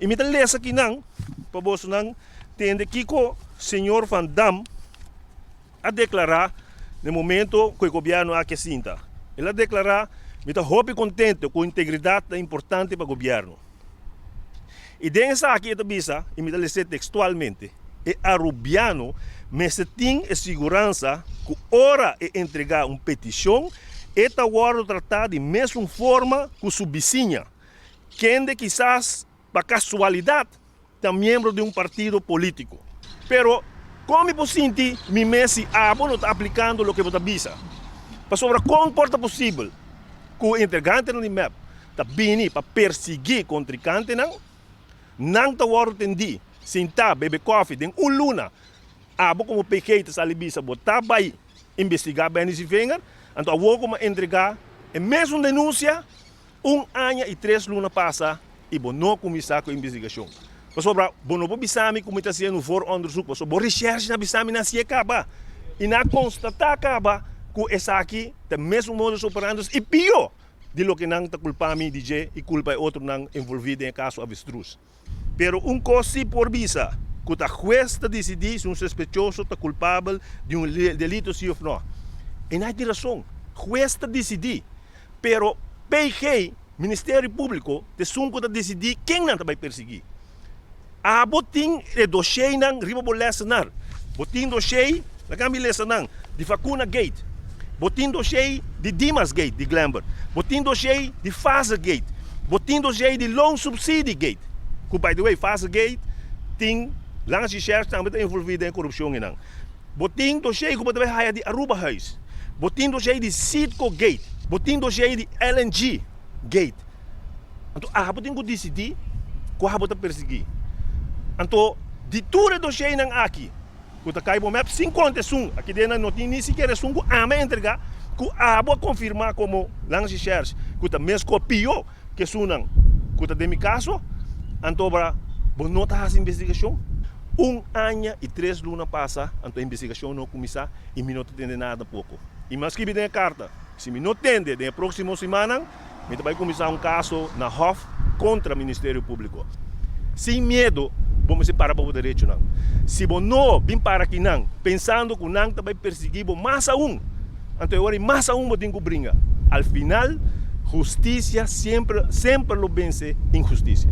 I mi ta lesa akinan pa bosonan tende kiko señor Van Dam a deklará na e momento ku e gobièrnu aki a sinta. El a deklará, Mi ta hopi kontento ku integridat ta importante pa gobièrnu. I den esaki e ta bisa, i mi ta les'é tekstualmente, E arubiano mester tin e siguransa ku ora e entregá un petishon e ta wòrdu tratá di mesun forma ku su bisiña, kende kisas pa kasualidat ta miembro di un partido polítiko. Pero, kon mi por sinti mi mes si abo no ta aplikando loke bo ta bisa? Pasobra kon por ta posibel ku entregantenan di mep ta bini pa persiguí kontrikantenan? Nan ta wòrdu tendí, sintá, bebe kòfi den un luna. Abo komo PG ta sali bisa bo ta bai investigá Benny Zievinger, anto awor ku bo a entregá e mesun denunsia, Un aña i tres luna pasa i bo no kuminsá ku e investigashon. Pasobra bo no por bisa mi ku mi ta hasiendo un vooronderzoek pasobra bo reshèrshi na bisa mi nan hasié kaba i nan a konstatá kaba ku esaki ta mesun modus operandus i pió di loke nan ta kulpa mi di dje i kulpa e otronan envolví den e kaso avestruz. Pero un kos sí por bisa, ku ta hues ta disidí si un sospechoso ta kulpabel di un delito sí òf nò. E nan tin rason, hues ta disidí. Pero PG, Ministerio Públiko, ta esun ku ta disidí ken nan ta bai persiguí. Abo tin e dosheinan riba bo lèsenar. Bo tin doshei, laga mi lesa nan, di Vacuna Gate. Bo tin doshei di Dimas Gate di Glenbert. Bo tin doshei di Fase Gate. Bo tin doshei di Loon Subsidie Gate. Ku by the way Fase Gate tin Landsrecherche tambe ta envolvi den e korupshon einan. Bo tin doshei ku bo ta bai haya di Aruba Huis. Bo tin doshei di Citgo Gate. Bo tin doshei di LNG Gate. Anto abo tin ku disidí kua bo ta persiguí. Anto di tur e dosheinan aki ku ta kai bo mep sin konta esun aki den nan no tin ni sikiera esun ku ami a entregá ku abo a konfirmá komo Landsrecherche ku ta mes ko pió ku esunnan ku ta den mi kaso. Anto ora bo no ta hasi investigashon. Un aña i tres luna pasa anto e investigashon no a kuminsá i mi no ta tende nada poko. I mi a skibi den e karta si mi no tende den e próksimo simannan Mi ta bai kuminsá un kaso na hòf kontra Ministerio Públiko. Sin miedu bo mester para pa bo derechonan. Si bo no bin para akinan pensando ku nan ta bai persiguí bo mas aun, anto e ora ei mas aun bo tin ku bringa. Al final, hustisia semper semper lo bense inhustisia.